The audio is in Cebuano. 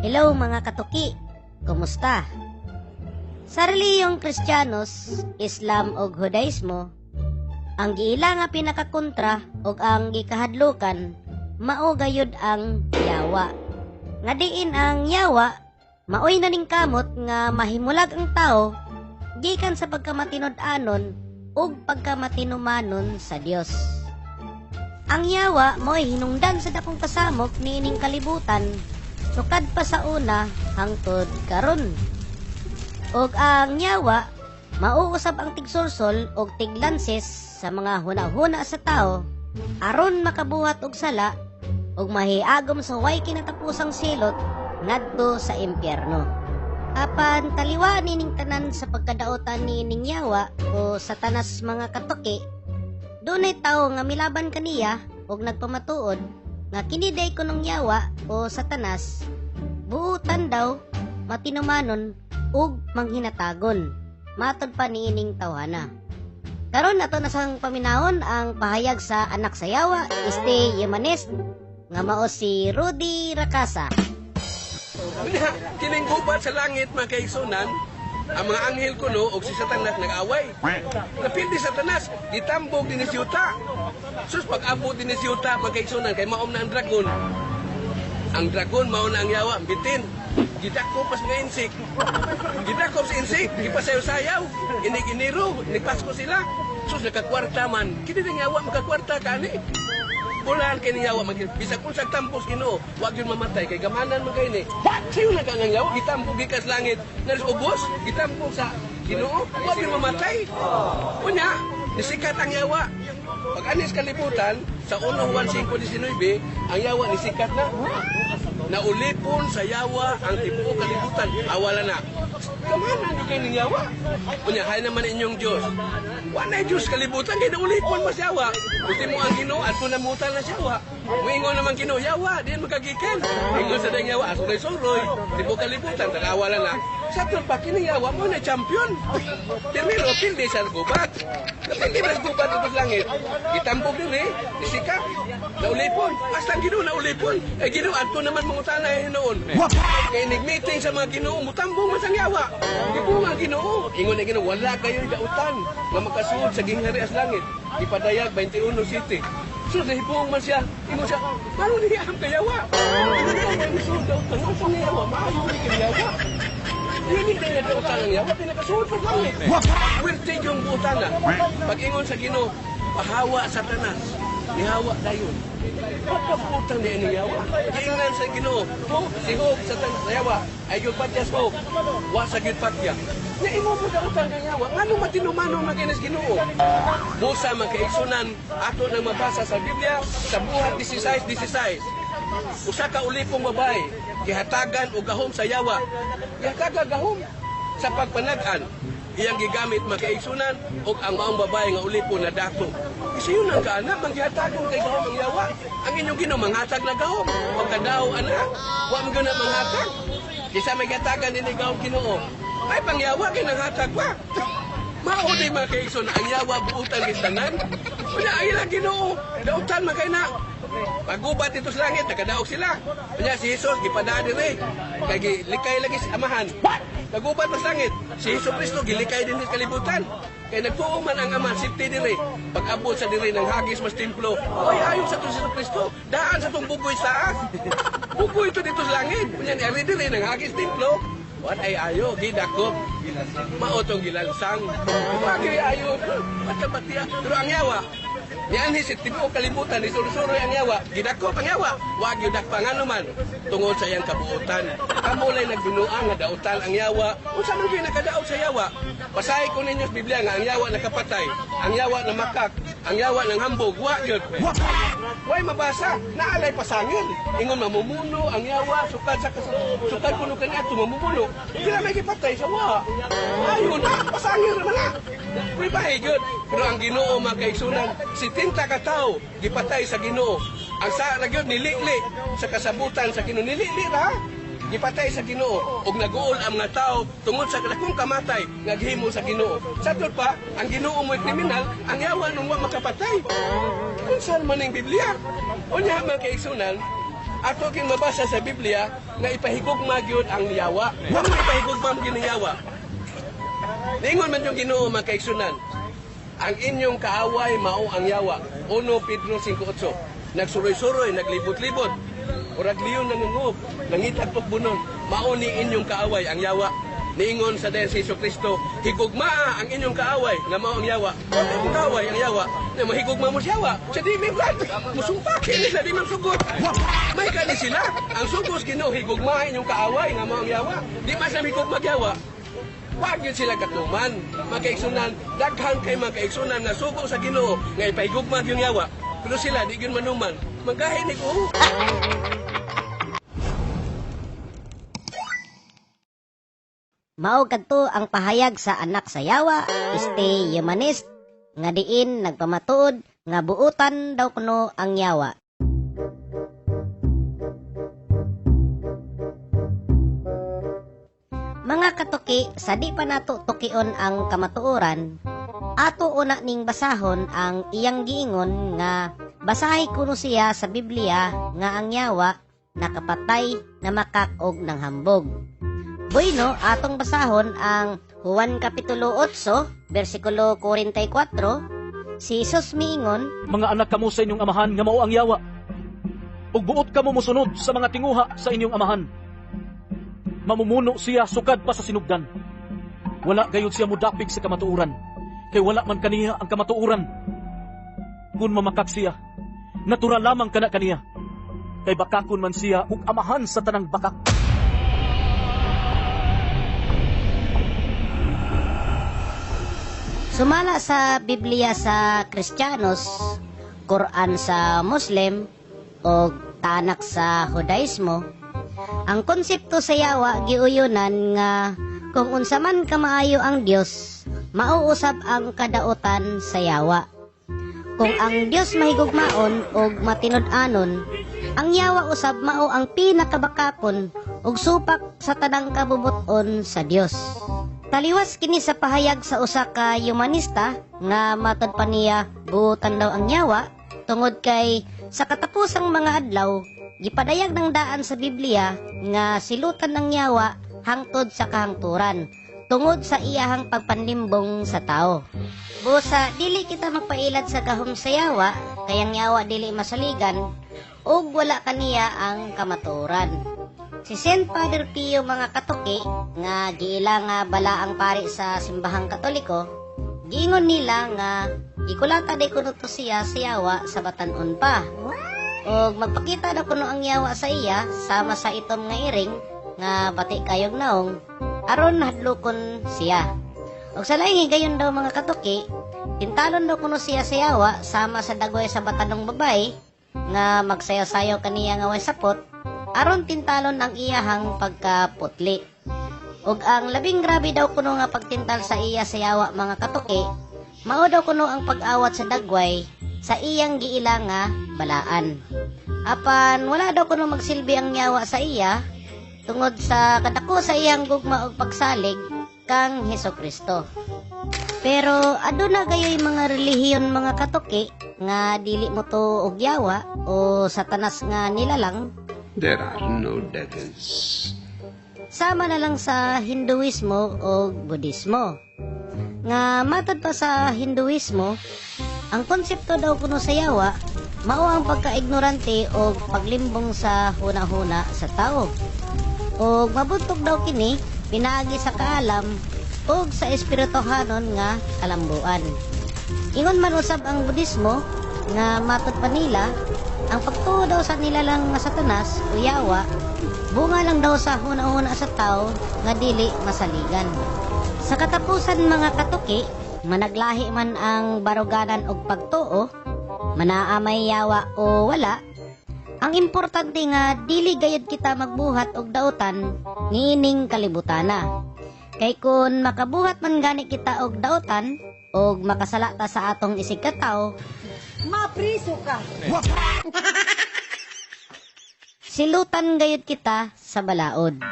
Hello, mga katuki, kumusta? Sa relihiyong Kristiyanos, Islam ug Judaismo, ang giila nga pinakakontra ug ang gikahadlukan mao gayud ang yawa. Nga diin ang yawa maoy naningkamot nga mahimulag ang tao gikan sa pagkamatinud-anon ug pagkamatinumanon sa Dios. Ang yawa mo'y hinungdan sa dakong kasamok niining kalibutan sukad pa sa una hangtod karon. Ug ang yawa mauusab ang tigsulsol og tiglansis sa mga huna-huna sa tao aron makabuhat og sala ug mahiagom sa way kinatapusang silot ngadto sa impyerno. Apan taliwa nining tanan sa pagkadaotan niining yawa o Satanas, mga katuki, dunay tawo nga milaban kaniya ug nagpamatuod nga kini day kunong yawa o Satanas buutan daw, matinumanon ug manghinatagon. Matod pa niining tawhana. Karon, ato na sang paminawon ang pahayag sa anak sa yawa, este humanist nga mao si Rudy Rakasa. Unya, kining gubat sa langit, mga kaigsunan, ang mga anghel kuno og si Satanas nag-away. Napildi Satanas, gitambog din ni siyuta. Sus, pag-abot din ni siyuta, mga kaigsunan, kay maom na ang dragon. Ang dragon mao na ang yawa, ang bitin. Gidakop pas mga insik. Gidakop sa insik, gipasayaw-sayaw. Inig Enero, inig Pasko sila. Sus, nakakwarta man. Kini din yawa, makakwarta kani. Ulan kay ni yawa, bisag unsag tampos Ginoo, wag yun mamatay kay gamanan man kay ni. Sayo na ka nga yawa, gitambog gikas langit. Nga ubos, gitambog sa Ginoo, wag yun mamatay. Unya, nisikat ang yawa. Pag anis kalibutan, sa 1 Juan 5:19, ang yawa nisikat na. Naulipon sa yawa ang tibuok kalibutan. Awala na. Gamanan yung kay ning yawa. Unya, hay naman inyong Diyos. Wala Diyos kalibutan, kay naulipon mas yawa. Ultimo ang Ginoo, adto na mutal na siya. Muingon naman Ginoo, "Yawa, diyan makagikan." Ingon sa dang yawa, asuroy-suroy. Tibuok kalibutan, tagawala na. Sa pa kini yawa mo na champion. Primero, pildi sa gubat. Napildi ba sa gubat ito sa langit? Gitambog din eh, isikap. Naulipon. Hasta ang Ginoo naulipon. Eh Ginoo, adto naman mangutana eh noon. Kay nag-meeting sa mga Ginoo, mutambong man sang yawa. Gibunga ang Ginoo. Ingon na Ginoo, "Wala kayo dautan nga makasuod sa ginghari as langit." Ipadayag 21 City. So, nahibong man siya. Ingon siya, "Paano niya ang kayawa? Ano suod dautan? Ang sang yawa, maayo ni kayawa. Dili na dautan ang yawa, pinakasuod pa langit." Werte yung butana. Pag ingon sa Ginoo, "Pahawa, Satanas." Nihawa dayon. Pagkabutan niya ni yawa. Giingnan sa Ginoo, "Ho, si Hope Satanas sa yawa. Ay gyud patyas, Hope. Wa sa gyud patya." Nya imo mo dautan kang yawa. Ngano matinumano man kay Ginoo? Busa, mga kaigsunan, ato nang mabasa sa Biblia sa Buhat 16:16. Usa ka ulipong babae, gihatagan og gahom sa yawa. Gihatagan gahom sa pagpanag-an. Iyang gigamit, mga kaigsunan, ug ang maong babae nga ulipon na dato. Isiyon ang kaanak, manggihatagon kay gahom ang yawa. Ang inyong Ginoo manghatag na gahom. Pagkadaw anak, wa man gyud na manghatag. Kisa may gihatagan dinhi gahom Ginoo. Ay pangyawa kay nanghatag pa. Mao di, mga kaigsoon, ang yawa buutan gid tanan. Unya ay lang Ginoo, dautan man kay na. Pagubat dito sa langit, nakadaog sila. Unya si Jesus gipadaan dire. Kay gilikay lagi sa amahan. Nagubat pa sa langit. Si Jesus Kristo gilikay din sa kalibutan. Kay nagtuo man ang Ama, safety dire. Pag-abot sa dire ng hagis mas templo. Oy, ayon sa itong si Jesus Kristo, daan sa itong bugoy sa taas. Bugoy ito dito sa langit. Unya ni ari dire ng hagis templo. What ay ayo, gidakop. Mao tong gilansang. Bagay ayo. Bata-batia. Pero ang yawa, nianhi sa tibuok kalibutan, ni surusuroy ang yawa, gidakop ang yawa. Wag yun dakpa nga man, tungod sa iyang kabuutan. Kamo lay nagbinuang nga dautan ang yawa. Unsa man gyud nakadaot sa yawa? Basahin ko ninyo sa Biblia nga ang yawa nakapatay, ang yawa na makak, ang yawa ng hambog, wa gyud. Way mabasa, naalay pasangil. Ingon mamumuno ang yawa, sukad sa sukad kuno kaniadto mamumuno. Sila may gipatay sa wa. Ayo na, pasangil naman na. Uy, bahay gyud. Pero ang Ginoo, mga kaigsunan, 70 ka tawo gipatay sa Ginoo. Ang sa ra gyud nilili sa kasabutan sa Ginoo, nilili ra. Gipatay sa Ginoo ug naguol ang mga tao tungod sa dakong kamatay nga gihimo sa Ginoo. Sa pa, ang Ginoo mo'y kriminal, ang yawa nung wa makapatay. Unsa man ang Biblia? Unya, mga kaigsunan, Ato king mabasa sa Biblia nga ipahigugma gyud ang yawa. Ano ipahigugma gyud ang yawa? Ningon man yung Ginoo, mga kaigsunan. Ang inyong kaaway mao ang yawa. 1 Pedro 5:8. Nagsuroy-suroy, naglibot-libot. Urag leon nangungob, nangitag pagbunon. Mao ni inyong kaaway ang yawa. Niingon sa dayon si Hesus Kristo, higugmaa ang inyong kaaway nga mao ang yawa. Ang inyong kaaway ang yawa. Na mahigugma mo siya yawa. Sa di may blood. Musumpakin nila di man sugot. May kani sila. Ang sugos Ginoo, higugmaa inyong kaaway nga mao ang yawa. Di man sila higugma yawa. Wag yun sila katuman. Mga kaigsunan, daghan kay mga kaigsunan nga sugo sa Ginoo nga ipahigugma yung yawa. Pero sila di gyud manuman. Manggahi ni ko. Mao kadto ang pahayag sa anak sa yawa, este humanist, nga diin nagpamatuod nga buutan daw kuno ang yawa. Mga katuki, sa di pa nato tukion ang kamatuoran, ato una ning basahon ang iyang giingon nga basahi kuno siya sa Biblia nga ang yawa nakapatay, namakak og nanghambog. Bueno, atong basahon ang Juan Kapitulo 8, versikulo 44, si Jesus miingon, Mga anak kamo sa inyong amahan nga mao ang yawa. Ug buot kamo mosunod sa mga tinguha sa inyong amahan. Mamumuno siya sukad pa sa sinugdan. Wala gayud siya modapig sa kamatuoran, kay wala man kaniya ang kamatuoran. Kun mamakak siya, natural lamang kana kaniya. Kay bakakon man siya ug amahan sa tanang bakak. Sumala sa Biblia sa Kristiyanos, Quran sa Muslim, o Tanak sa Judaismo, ang konsepto sa yawa giuyunan nga kung unsa man kamaayo ang Dios, mauusab ang kadautan sa yawa. Kung ang Dios mahigugmaon og matinud-anon, ang yawa usab mao ang pinakabakakon ug supak sa tanang kabubuton sa Dios. Taliwas kini sa pahayag sa usa ka humanista nga matod pa niya buutan daw ang yawa tungod kay sa katapusang mga adlaw gipadayag ng daan sa Biblia nga silutan ng yawa hangtod sa kahangturan tungod sa iyahang pagpanlimbong sa tao. Busa dili kita magpailad sa gahom sa yawa kay ang yawa dili masaligan ug wala kaniya ang kamatuoran. Si Saint Padre Pio, mga katuki, nga giila nga balaang pari sa simbahang Katoliko, giingon nila nga gikulata day kuno to siya sa yawa sa batan-on pa. Og magpakita daw kuno ang yawa sa iya sama sa itom nga iring nga bati kayog naong aron hadlokon siya. Og sa laing higayon daw, mga katuki, tintalon daw kuno siya sa yawa sama sa dagway sa batanong babae nga magsayaw-sayaw kaniya nga way sapot aron tintalon ang iyahang pagkaputli. Ug ang labing grabe daw kuno nga pagtintal sa iya sa yawa, mga katuki, mao daw kuno ang pag-awat sa dagway sa iyang giila nga balaan. Apan wala daw kuno magsilbi ang yawa sa iya tungod sa kadako sa iyang gugma ug pagsalig kang Hesus Kristo. Pero aduna gayoy mga relihiyon, mga katuki, nga dili mo to og yawa o Satanas nga nilalang. There are no devils. Sama na lang sa Hinduismo o Budismo. Nga matod pa sa Hinduismo, ang konsepto daw kuno sa yawa, mao ang pagkaignorante o paglimbong sa huna-huna sa tao. O mabuntog daw kini pinaagi sa kaalam o sa espirituhanon nga kalambuan. Ingon man usab ang Budismo nga matod pa nila, ang pagtuo daw sa nilalang nga Satanas o yawa, bunga lang daw sa huna-huna sa tao nga dili masaligan. Sa katapusan, mga katuki, managlahi man ang baruganan og pagtuo, manaamay yawa o wala, ang importante nga dili gayud kita magbuhat og dautan niining kalibutana. Kay kun makabuhat man gani kita og dautan og makasala ta sa atong isig katawo, Mapriso ka. Silutan gayud kita sa balaod.